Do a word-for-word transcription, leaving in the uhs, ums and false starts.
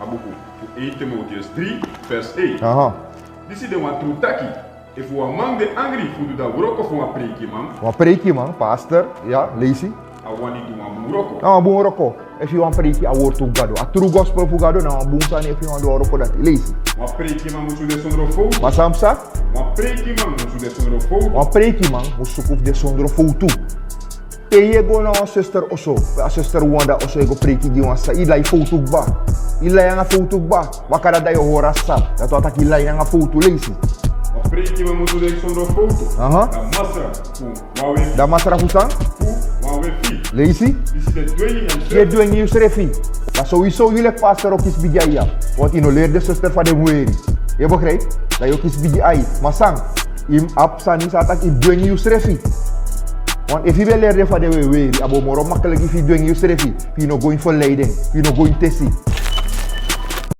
A buku fu één Timoteus drie, vers één. Aha. Disi de wan tru taki. Efu wan man de angri fu du a wroko fu wan preikiman. Wan preikiman, pastor, ya, leisi. A wani du wan bun wroko. Na wan bun wroko. Efu yu wani preiki a wortu fu Gado, a tru gospel fu Gado, na wan bun sani efu yu wani du a wroko dati. Leisi. Wan preikiman musu de sondro fowtu. Ma san psa? Wan preikiman musu de sondro fowtu. Wan preikiman musu suku fu de sondro fowtu. Te yu e go na wan sister oso, a sister wanda oso, yu e go preiki gi wan sisa, yu lai fowtu kba. Yu lai nanga fowtu kba. Baka dati dan yu o hori a sisa. Dati wani taki yu lai nanga fowtu. Leisi. Wan preikiman musu de sondro fowtu. Aha. Dan masra fu wan wefi. Dan masra fu san? Fu wan wefi. Leisi. Disi de dwengi ensrefi. Yu e dwengi yusrefi. Dan sowieso yu leki pastor o kisi bigi ai ya. Want yu no leri den sister fa den mus weri. Yu e begrijp? Dan yu o kisi bigi ai. Ma san? Yu mus abi sani san taki yu mus dwengi yusrefi. Want efu yu ben leri den fa den mus weri, a bo moro makkelijk efu yu dwengi yusrefi. Fu yu no go ini verleiding. Fu yu no go ini tesi.